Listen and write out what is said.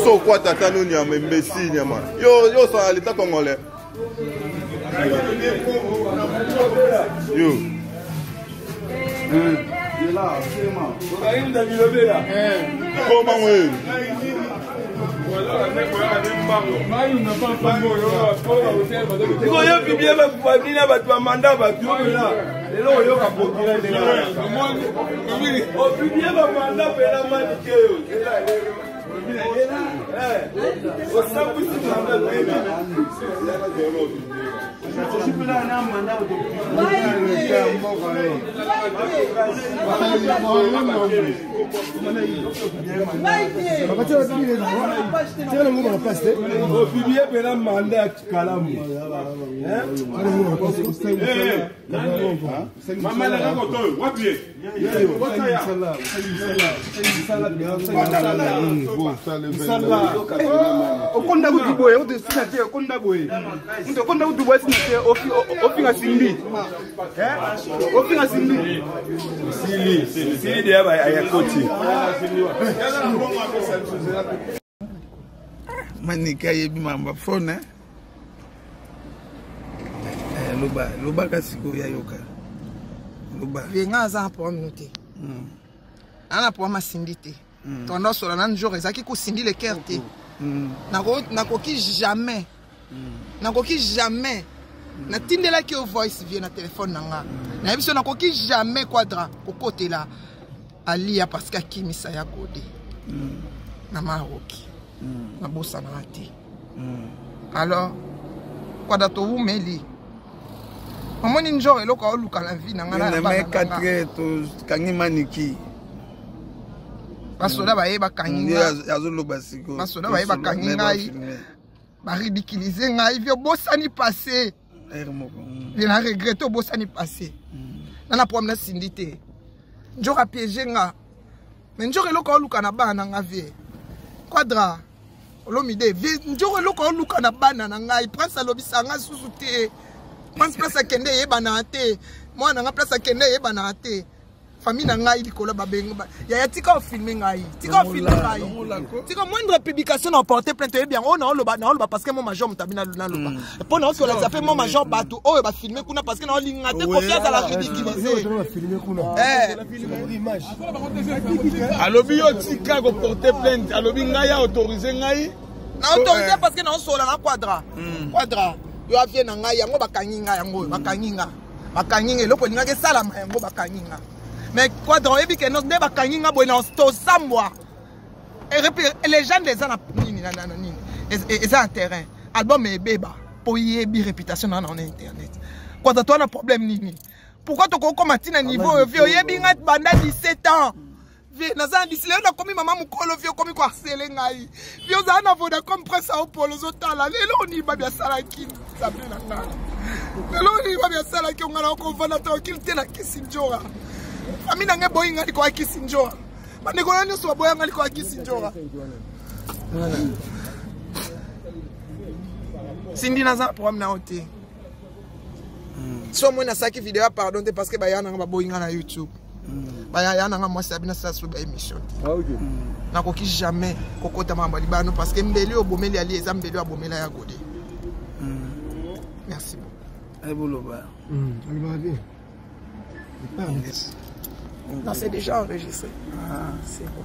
Sokwa tata no nyama imbécile nyama. Yo yo ça l'état congolais. Yo. Koma we. Sikoyo biblia bina bato bamanda bato yo mpena lelo oyoka bokila obiblie bamanda mpena manike yo osambwisi manda Obibie mpena manda ya kalamu. Mama nanga kotoyo wapi ye? Okonda kutu boye ote sina te okonda boye mutu okonda kutu boye sina te ofinga simbi ofinga simbi sili sili deya ayakoti Manike ayebi makambo ya fone eh? Eh, loba lobaka sikoyo ayoka loba Vie nga aza na problème no te. Ana na problème asindi te. Tondo sola na jour ezalaki ko sindi le cœur te. Nako nakoki jamais. Nakoki jamais. Natindelaki yo voice vie na telefone na nga. Nayebi so nakoki jamais quadra kokotela Alia parce que akimisa ya Gode. Na Maroki. Nabosanaka te. Alors quadra towumeli. Omoni njor eloko aoluka na vie na nga na na bana mai na nga. 4 heures tokangi maniki Basoda baye bakangi nde nga. azoloba sikoyo Basoda baye bakangi ngai. Baridiculize ngai vie obosani passé. Heure moko Vie na regrette obosani passé. Na na problème na Cindy te. Njor a piégé nga. Mais njor eloko aoluka na bana na nga vie. Quadra Olomide vie njor eloko aoluka na bana na ngai. Prince alobisa nga susu te. Prince place akende eyebana te. Mwana nga place akende eyebana te. Famille na ngai likolo babengo ba yaya tika ofilme ngai tika ofilme ngai tika moindre publication na porter plainte oyebi yango oyo naoloba naoloba parce que mo major moto abi naloba mpo na oki olakisa mpe mo major bato oyo bafilme kuna parce que naolinga te kofi azala ridiculise. Alobi yo tika koporte plainte, alobi ngai ya autorise ngai Na autorise parce que naosola na quadra quadra yo avie na ngai yango bakangi ngai yango oyo bakangi nga bakangi nga eloko elingaki esalama yango bakangi nga mais quadra oyebi ke nde bakangi nga boye na tosambwa légende eza na nini na nini eza na terrain album ebeba po yebi réputation na na internet quadra to wana problème nini pourquoi tokokoma ntina niveau oyo vie oyebi nga banda 17 ans vie naza na disi lelo nakomi mama mokolo vie okomi koharcele ngai vie ozala na vodacom prince aopolo ozotala lelo oni babi asalaki nzambe na ngai lelo oni babi asalaki onga na okovanda tranquille te na kisi njora famille na ngai eboyi ngai likoya kisi njora bandeko na nyonso baboya ngai likoya kisi njora Cindy naza na problème na yo te so omoni nasalaki video ya pardon te parce que baya nanga baboyi nga na YouTube baya nanga mwasi abi nasala so ba émission te nakoki jamais kokota makambo ya libano parce que mbeli oyo obomeli ali eza mbeli oyo abomela ya gode. Merci beaucoup. Eboloba. Non, c'est déjà enregistré. Ah, c'est bon.